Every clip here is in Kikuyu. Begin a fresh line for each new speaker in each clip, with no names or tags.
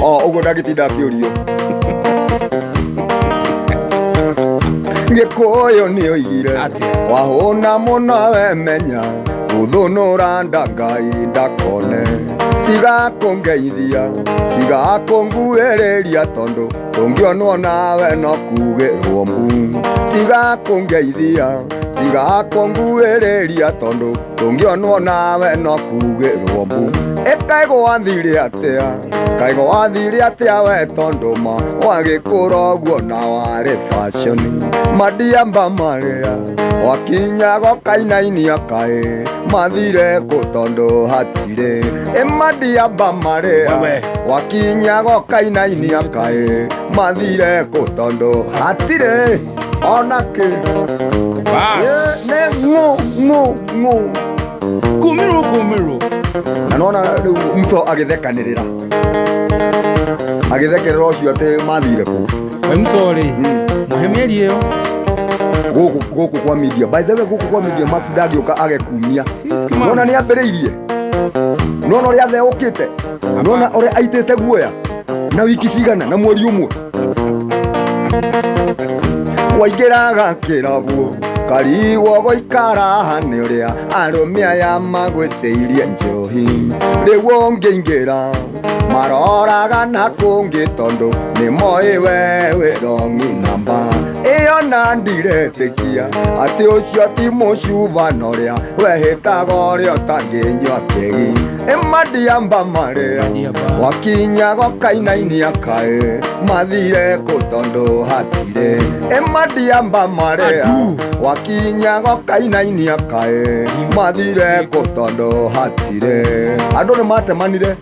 O ũguo ndangĩtinda akĩũrio. Gĩkũyũ nĩ oigire
Atĩa?
Wahũna mũno wemenya gũthũnũra nda Ngai ndakone. Tiga kũngeithia, tiga kũnguĩrĩria tondũ tũngĩonwo nawe no kugĩrwo mbu. Tiga kũngeithia, tiga kũnguĩrĩria tondũ tũngĩonwo nawe no kugĩrwo mbu. Ĩkaĩ gwathire atĩa, kaĩ gwathire atĩa we tondũ ma wagĩkũra ũguo na warĩ fashion. Mandiamba marĩa wakinya gokainainia kaĩ mathire kũ tondũ hatirĩ. Ĩ mandiamba marĩa
Wewe.
wakinya gokainainia kaĩ mathire kũ tondũ hatirĩ ona kĩ.
Bas.
Ĩ, nĩ ng'ũ ng'ũ ng'ũ.
Kumirwo kumirwo.
Na nona rĩu Muso agĩthekanĩrĩra agĩthekerera ũcio atĩ mathire kũ.
We msorĩ. Mũhe mĩeri ĩyo.
Gũkũ gũkũ kwa media, by the way, gũkũ kwa media Max ndangĩũka age kumia.
Six months.
Nona nĩ ambĩrĩirie, nona ũrĩa atheũkĩte, nona ũrĩa aitĩte guoya na wiki cigana na mweri ũmwe waingĩraga kĩrabu karigwo gũikara haha nĩ ũrĩa arũme aya magwĩtĩirie njohi. Rĩu ũngĩingĩra maroraga na kũngĩ tondũ nĩ moĩ we wĩ rongi namba ĩyo, na ndiretĩkia atĩ ũcio ti mũcuba na ũrĩa wehĩtaga ũrĩa ũtangĩnyua kĩgi. Ĩ mandiamba marĩa
Mandiamba.
wakinya gokainainia kaĩ mathire kũ tondũ hatirĩ. Ĩ mandiamba marĩa
Adu.
wakinya gokainainia kaĩ mathire kũ tondũ hatirĩ. Andũ nĩ matemanire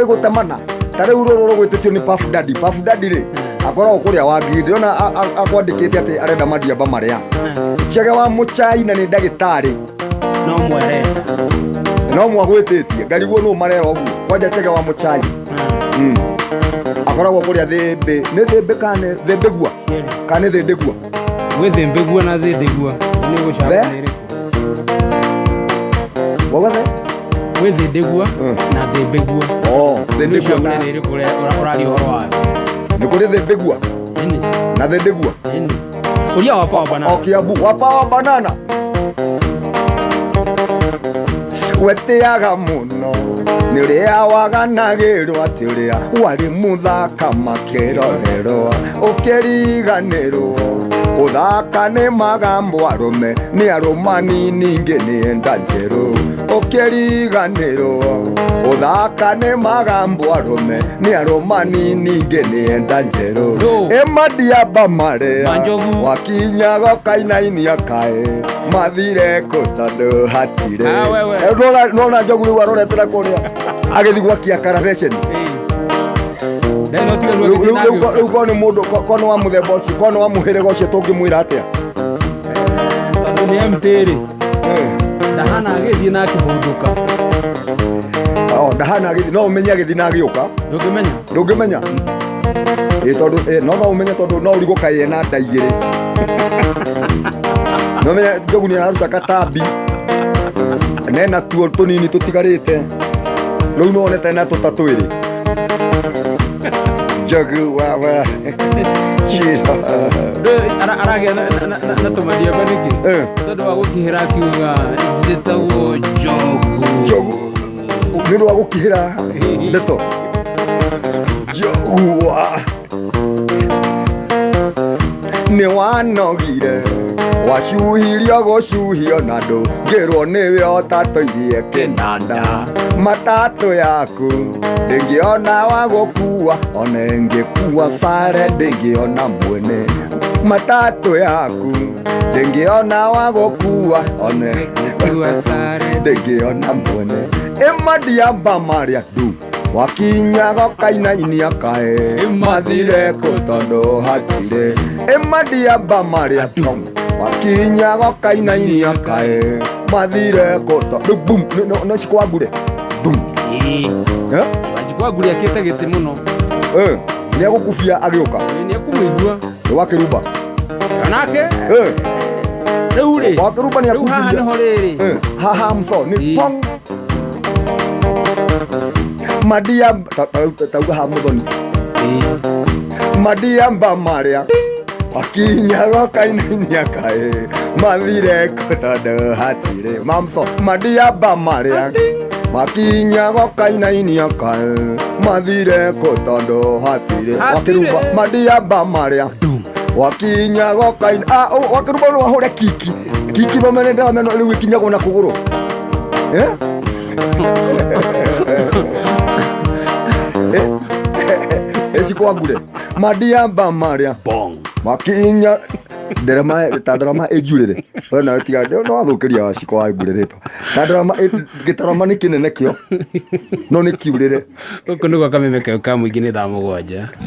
ĩgũtemana ta rĩu rũrũ rũgwĩtĩtio nĩ Puff Daddy. Puff Daddy rĩ akoragwo kũrĩa Wangigĩ, ndĩrona akwandĩkĩte atĩ arenda mandiamba marĩa Chege wa Mũchaina nĩ ndagĩtarĩ.
No mwerenda.
No mwagwĩtĩtie ngariguo nũ marera ũguo kwanja Chege wa Mũchai. Akoragwo kũrĩa Thĩmbĩ, nĩ Thĩmbĩ kana nĩ Thĩmbĩgua kana nĩ Thĩndĩgua?
Gwĩ thĩmbĩgua na thĩndĩgua. Nĩ gũcagũra
The?
nĩ ĩrĩkũ.
Wauga the?
Gwĩ thĩndĩgua na thĩmbĩgua.
Oh,
Nĩ
Thĩndĩgua
ũcagũre
na
nĩ ĩrĩkũ ũraria ũhoro wayo.
Nĩ kũrĩ Thĩmbĩgua
Ĩni.
na Thĩndĩgua.
Ĩni. Ũria wa power banana.
O Kiambu wa Power Banana wetĩaga mũno nĩ ũrĩa waganagĩrwo atĩ ũrĩa warĩ mũthaka makĩrorerwo ũkĩriganĩrwo ũthaka nĩ magambo arũme nĩ arũmani ningĩ nĩ enda njerũ ũkĩriganĩrwo ũthaka nĩ magambo arũme nĩ arũmani ningĩ nĩ enda njerũ.
Ndũ.
Ĩ mandiamba marĩa
Manjogu.
wakinya gokainainia kaĩ mathire kũ tondũ hatirĩ.
Ah, wewe.
Eh, nona njogu rĩu aroretera kũrĩa agĩthiĩ gwakia karabeceni.
Ndari no tiga
Rĩu-
rĩu
rĩu- rĩu rĩu korwo nĩ mũndũ korwo nĩ wa mũthemba ũcio, korwo nĩ wa mũhĩrĩga ũcio, tũngĩmwĩra atĩa?
Tondũ nĩ MT rĩ. Ndahana agĩthiĩ na akĩhũndũka.
Oh, ndahana agĩthiĩ, no ũmenye agĩthiĩ na agĩũka.
Ndũngĩmenya.
Ndũngĩmenya ĩ tondũ no no ũmenye tondũ no ũrigwo kaĩ ena nda igĩrĩ. No ũmenye njogu nĩ araruta katambi nena tuo tũnini tũtigarĩte rĩu no one tena tũta twĩrĩ njogu wawa Shira.
Aragĩa na tũmandiamba nĩkĩ? Tondũ wa gũkĩhĩra akiuga njĩtagwo njogu.
Njogu nĩ ũndũ wa gũkihĩra ndeto njogu wa nĩ wanogire wacuhirio gũcuhio na ndũngĩrwo nĩwe ũtatũirie kĩnanda matatũ yaku ndĩngĩona wa gũkua ona ĩngĩkua sare ndĩngĩona mwene matatũ yaku ndĩngĩona wa gũkua ona
Kua sare.
Ndĩngĩona mwene. Ĩ mandiamba marĩa ndu wakinya gokainainia kaĩ mathire kũ tondũ hatirĩ. Ĩ mandiamba marĩa ndu wakinya gokainainia kaĩ mathire kũ tondũ bum no cikwangure dum.
Ĩĩ.
Eh?
Wanjikũ Wanguri akĩte gĩtĩ mũno.
Eh, nĩ egũkubia agĩũka.
Nĩ ekũmũigua.
Nĩ wakĩrumba.
Onake
Eh,
rĩu rĩ.
Wakĩrumba nĩ
Rĩu haha
akubia.
nĩho rĩrĩ.
Eh, haha mso nĩ
Ĩĩ.
pong. Madia tauga ha muthoni. Madiamba maria makinyaga kainainia kaĩ mathire kũ tondũ hatirĩ mamso. Madiamba maria makinyaga kainainia kaĩ mathire kũ tondũ hatirĩ.
Hatirĩ.
Wakĩrumba madiamba maria wakinyaga kaina ah, oh, wakĩrumba no wahũre kiki kiki mamene ndameno rĩu ĩkinyagwo na kũgũrũ, eh? Ecikwangure madiamba maria
Bong.
Makinya nderema ta nderema ĩnjurĩre we nawe tiga no wathũkĩria waciko wa ngure rĩtwa ta nderema gĩtarama nĩ kĩnene kĩo no nĩ kiurĩre.
Gũkũ nĩguo kameme kau ka mũingĩ nĩ thaa 7.